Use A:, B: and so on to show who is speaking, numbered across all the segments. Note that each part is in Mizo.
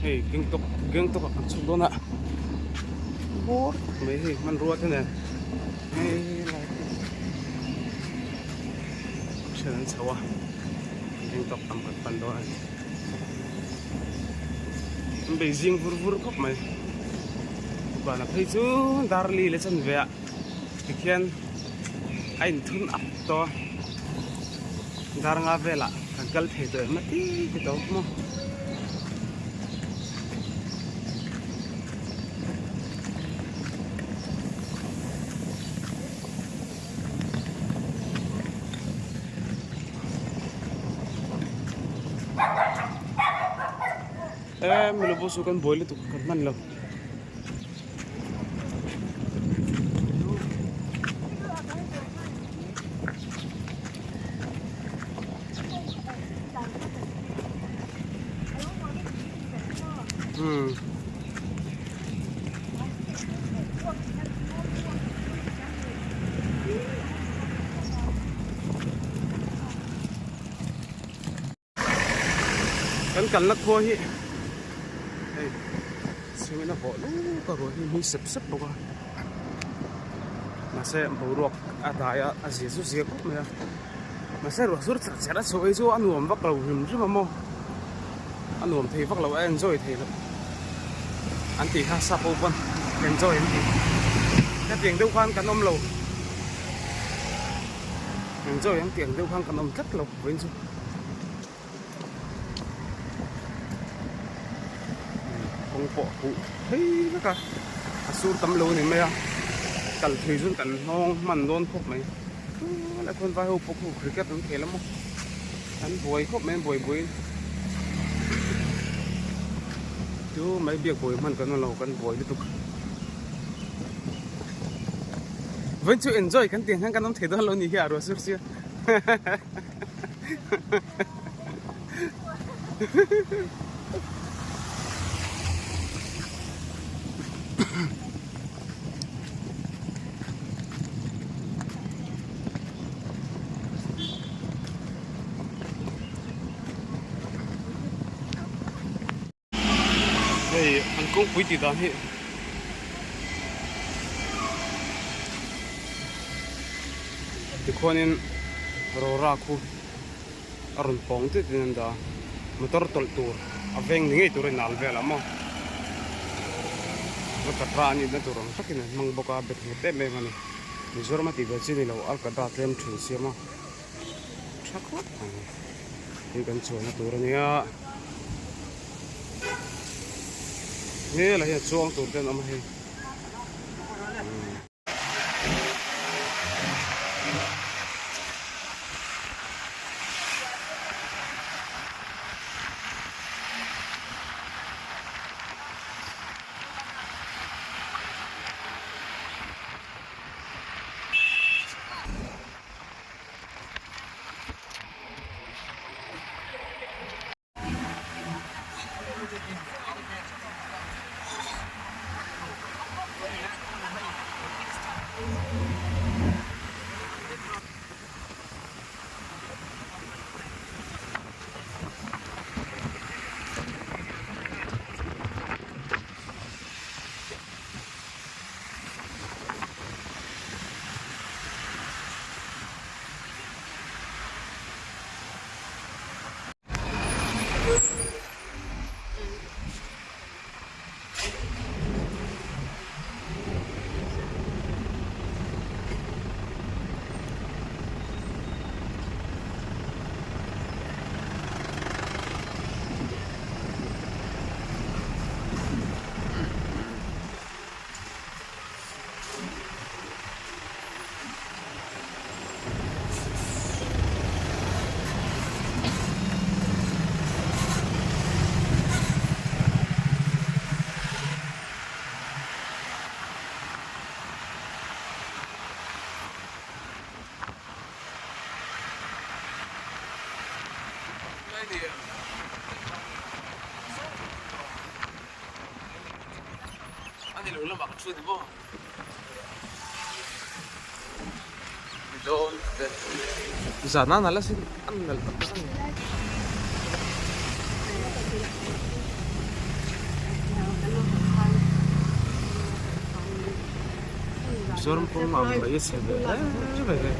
A: Hei Gangtok Gangtok ah kan chhuk dawn a bawr tak mai hei hmanrua te nen hei lai te then an chho a Gangtok lam kan pan dawn a ni an bei zing vur vur khawp mai bana phei chu darli leh chanve ah tikhian a inthun ap tawh a. Dar nga velah kan kal thei tawh em a ti ti tawp maw. E milo bo su kan buai lutuk kan hman lo. Hmm. Kan kalna khua hi hei chhungin a vawh lutuk a ruah hi hmui sep sep bawk a mahse boruak a dai a a zia chu zia khawp mai a mahse ruah sur char char a chhuah hi chu a nuam vak lo hrim hrim a maw a nuam thei vak lo a enjoy thei lo an tih kha sap ho pawn enjoy an tih hetiang deuh khan kan awm lo enjoy an tih ang deuh khan kan awm tlat lo. Vawiin chu kawng pawh a huh phei vek a a sur tam lo a ni mai a kal thei chuan kan hnawng hman dawn khawp mai helai khawn vai ho pawh khu cricket an khel a maw an buai khawp mai an buai buai chu mai biak buai hman kan awm lo kan buai lutuk vawiin chu enjoy kan tih ang hian kan awm thei dawn lo a ni hi a ruah sur sia. Hei an kawngpui tih dan hi tikhuanin rora khu a rawn pawng tit in an dah a motor tawlh tur a veng ni ngei tur a inal vel ah maw alkatra a nihna tur ang takin an hmang bawk a bet nghet em em a ni Mizoram a tih ve chi ni lo alkatra tlem thin siam a tha khawp mai hei kan chuanna tur a nia. Hmel ah hian chuang tur te an awm a hei. Ani lo lamah ka thu ni maw? Zan a nalh asin a nalh tak tak a ni. Mizoram kawng ang mai a chhe ve hle mai hei.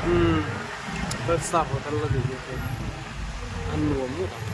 A: Umm five star hotel a ni hi a nuam ngawt ang.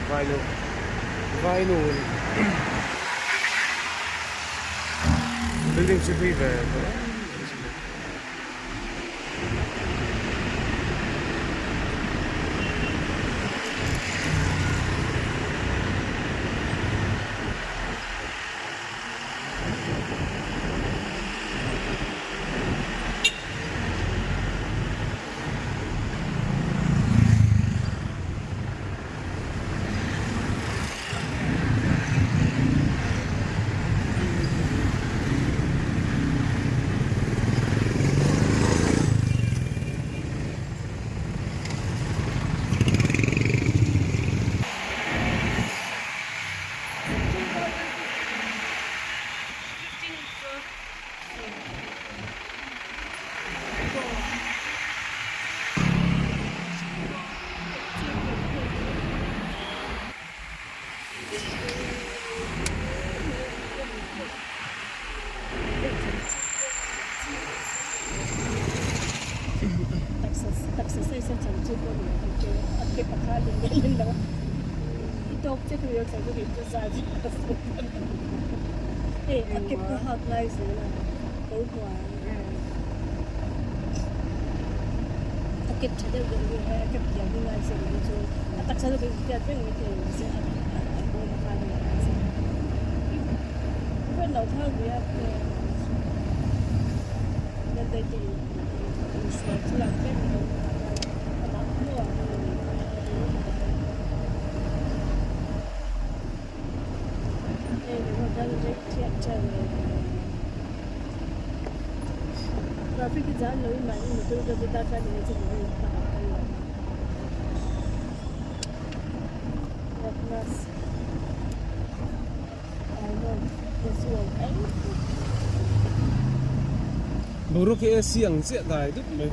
A: Vainu Vainu building chu hlui ve tawh em em. Boruak hi AC ang chiah dai dup mai.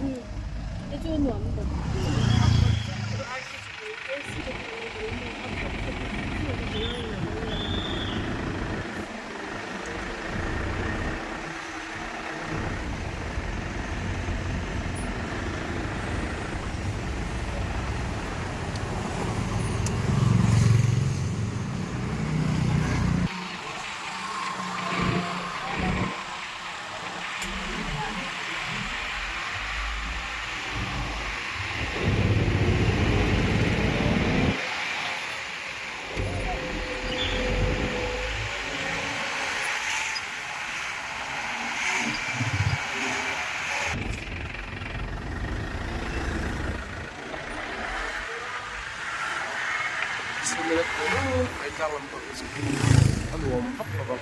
A: A nuam vak lo vang.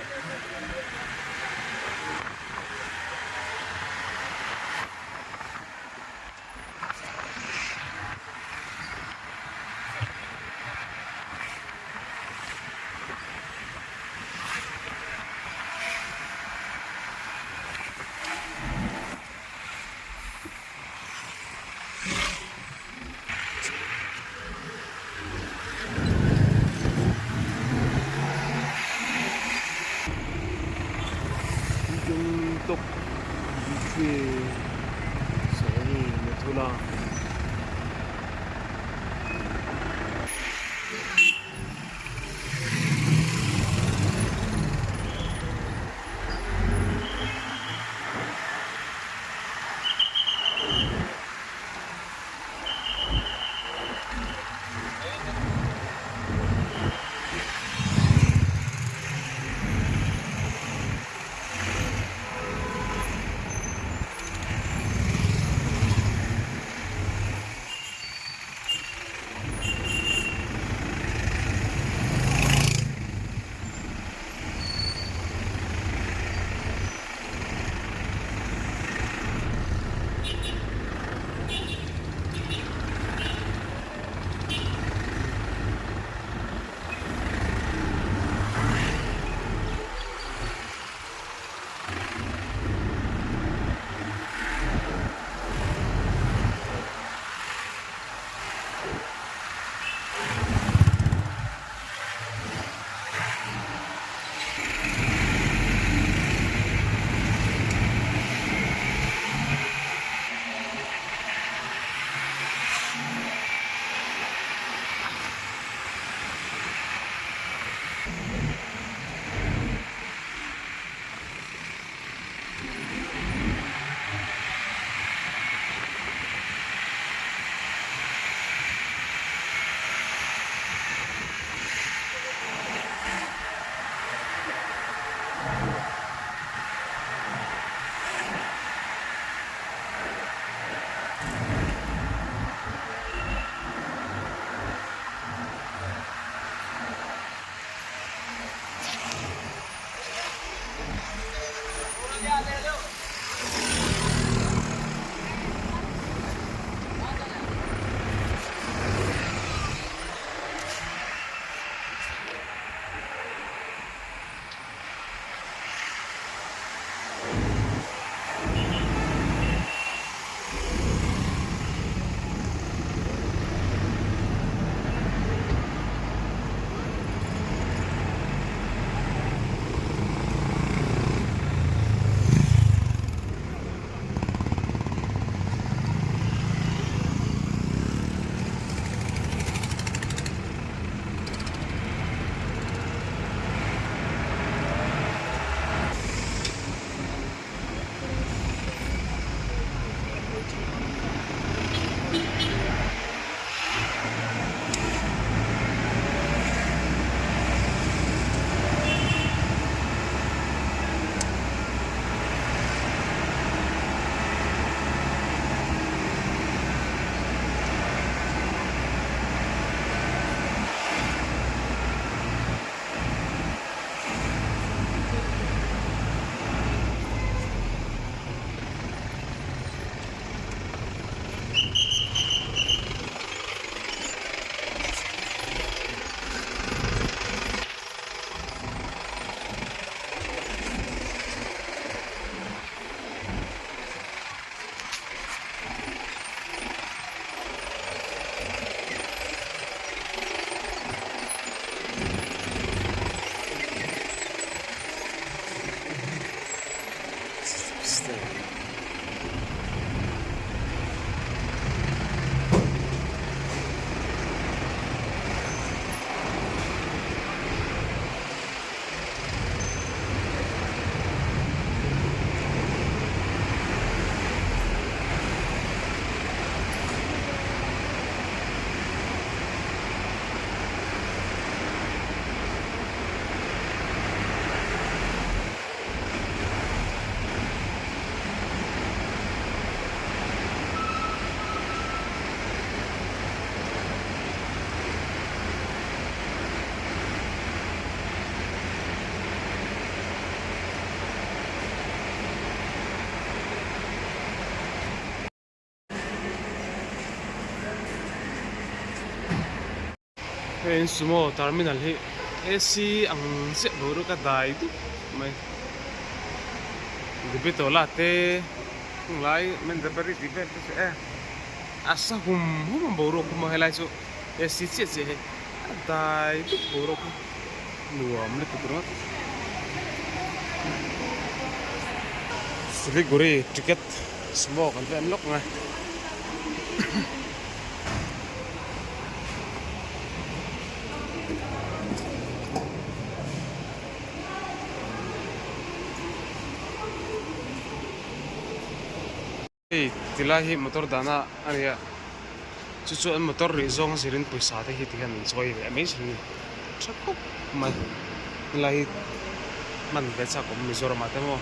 A: Hei in sumo terminal hi AC ang chiah boruak a dai dup mai. Debitola te hunglai Mendabari tih vel te chu e a sa hum hum a boruak khum a helai chu AC chiah chiah hi a dai dup boruak hi nuam lutuk ringawt. Siliguri ticket sumo kan va en lawk ang e. Hei tilai hi motor dahna a ni a chu chu an motor rih zawng a zirin pawisa te hi tikhian an chawi leh mai thin a ni tha khawp mai helai hi hman ve chak awm Mizoram ah te maw.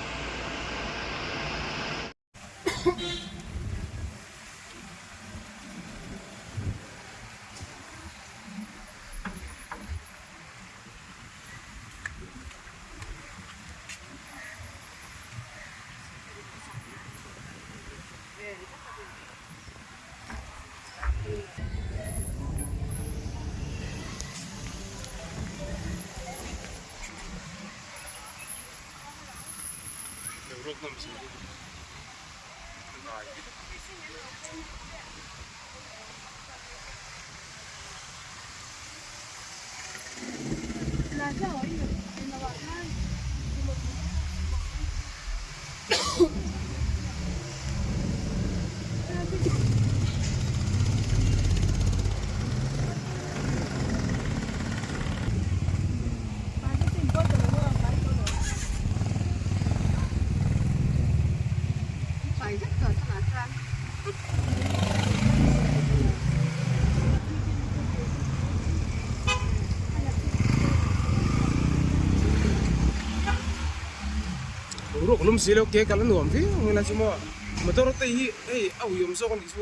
A: Boruak lum si lo ke kal a nuam viau ang ila chu maw motor te hi hei a ui awm zawk a nih chu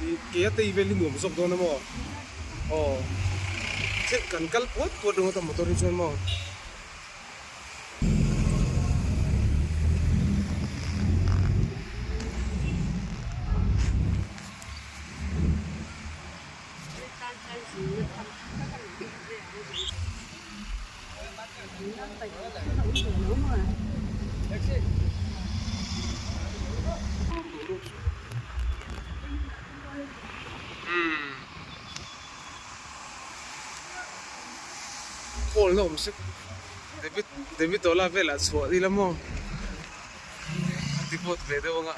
A: ih ke a tei vel hi nuam zawk dawn a maw aw thil kan kal puat puat ringawt a motor hi chuan maw. Hall na awm sek David David Ola velah chhuah ila maw a ti vawt ve deuh anga.